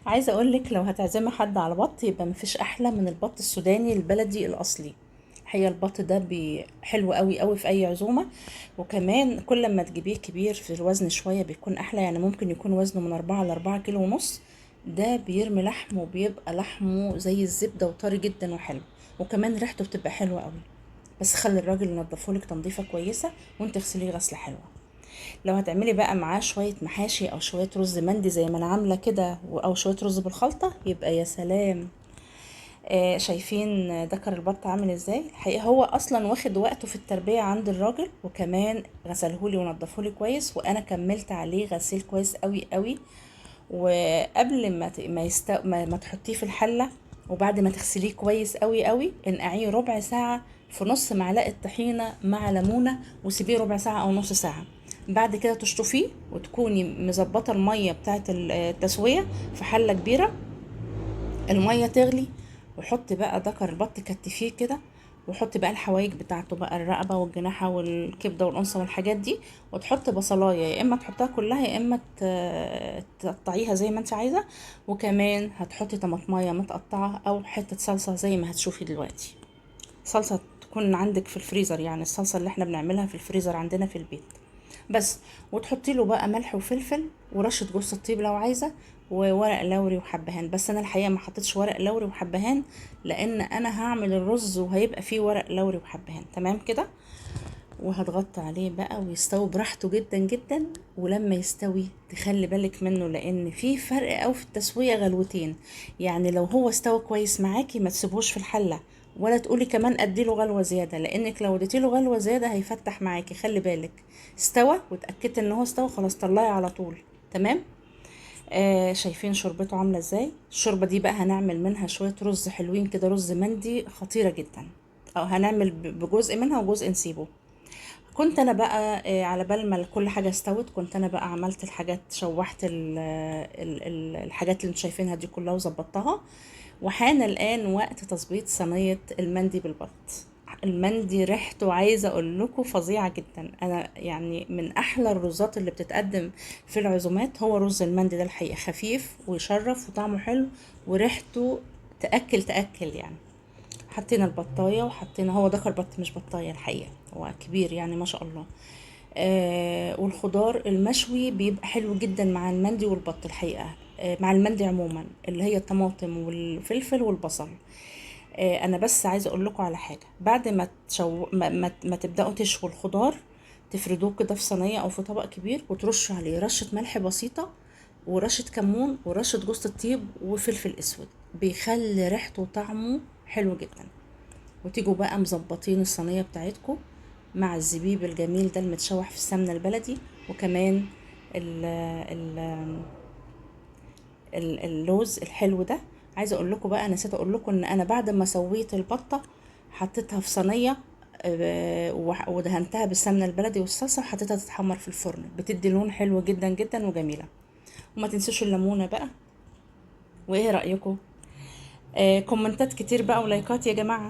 عايزه اقولك لو هتعزمي حد على بط يبقى مفيش احلى من البط السوداني البلدي الاصلي. الحقيقة البط ده حلو قوي قوي في اي عزومة، وكمان كل ما تجيبيه كبير في الوزن شوية بيكون احلى. يعني ممكن يكون وزنه من 4 ل4 كيلو ونص، ده بيرمي لحم وبيبقى لحمه زي الزبدة وطري جدا وحلو، وكمان ريحته بتبقى حلوة قوي. بس خلي الراجل ينضفهولك تنظيفه كويسة وانت اغسليه غسله حلوة. لو هتعملي بقى معاه شوية محاشي او شوية رز مندي زي ما انا عامله كده، او شوية رز بالخلطه، يبقى يا سلام. شايفين ذكر البط عامل ازاي؟ الحقيقة هو اصلا واخد وقته في التربية عند الراجل، وكمان غسلهولي ونضفهولي كويس، وانا كملت عليه غسيل كويس قوي قوي. وقبل ما تحطيه في الحلة وبعد ما تغسليه كويس قوي قوي، انقعيه ربع ساعة في نص معلقه طحينه مع ليمونه، وسيبيه ربع ساعة او نص ساعة. بعد كده تشطفيه وتكوني مظبطه المية بتاعه التسوية في حله كبيرة، المية تغلي، وحطي بقى ذكر البط كتفيه كده، وحطي بقى الحوايج بتاعته بقى، الرقبة والجناحه والكبده والانصه والحاجات دي، وتحطي بصلايه، يا اما تحطها كلها يا اما تقطعيها زي ما انت عايزه، وكمان هتحطي طماطمايه متقطعه او حتة صلصه زي ما هتشوفي دلوقتي. صلصه تكون عندك في الفريزر، يعني الصلصه اللي احنا بنعملها في الفريزر عندنا في البيت بس. وتحطي له بقى ملح وفلفل ورشه جوز الطيب لو عايزه، وورق لوري وحبهان. بس انا الحقيقة ما حطيتش ورق لوري وحبهان لان انا هعمل الرز وهيبقى فيه ورق لوري وحبهان. تمام كده. وهتغطي عليه بقى ويستوي براحته جدا جدا. ولما يستوي تخلي بالك منه، لان في فرق قوي في التسوية غلوتين. يعني لو هو استوى كويس معاكي ما تسيبهوش في الحلة، ولا تقولي كمان اديله غلوه زيادة، لانك لو اديتيله غلوه زيادة هيفتح معاكي. خلي بالك، استوى واتاكدت ان هو استوى خلاص طلعي على طول. تمام. شايفين شوربته عامله ازاي؟ الشوربة دي بقى هنعمل منها شوية رز حلوين كده، رز مندي خطيرة جدا، او هنعمل بجزء منها وجزء نسيبه. كنت انا بقى على بال ما كل حاجة استوت، كنت انا بقى عملت الحاجات، شوحت الحاجات اللي انتوا شايفينها دي كلها وظبطتها. وحان الان وقت تظبيط صينية المندي بالبط. المندي ريحته عايزه اقول لكم فظيعة جدا. انا يعني من احلى الرزات اللي بتتقدم في العزومات هو رز المندي ده. الحقيقة خفيف ويشرف وطعمه حلو وريحته تاكل تاكل يعني. حطينا البطايه وحطينا، هو ذكر بط مش بطايه الحقيقة، هو كبير يعني ما شاء الله. والخضار المشوي بيبقى حلو جدا مع المندي والبط الحقيقة، مع المندي عموما، اللي هي الطماطم والفلفل والبصل. انا بس عايزه اقول لكم على حاجة، بعد ما ما تبداوا تشووا الخضار تفردوه كده في صينية او في طبق كبير، وترشوا عليه رشه ملح بسيطة ورشه كمون ورشه جوز الطيب وفلفل اسود، بيخلي ريحته وطعمه حلو جدا. وتيجوا بقى مظبطين الصينية بتاعتكم مع الزبيب الجميل ده المتشوح في السمنة البلدي، وكمان اللوز الحلو ده. عايزه اقول لكم بقى، نسيت اقول لكم ان انا بعد ما سويت البطة حطيتها في صينية، ودهنتها بالسمنه البلدي والصلصه وحطيتها تتحمر في الفرن، بتدي لون حلو جدا جدا وجميلة. وما تنسوش الليمونه بقى. وايه رايكم؟ كومنتات كتير بقى ولايكات يا جماعة.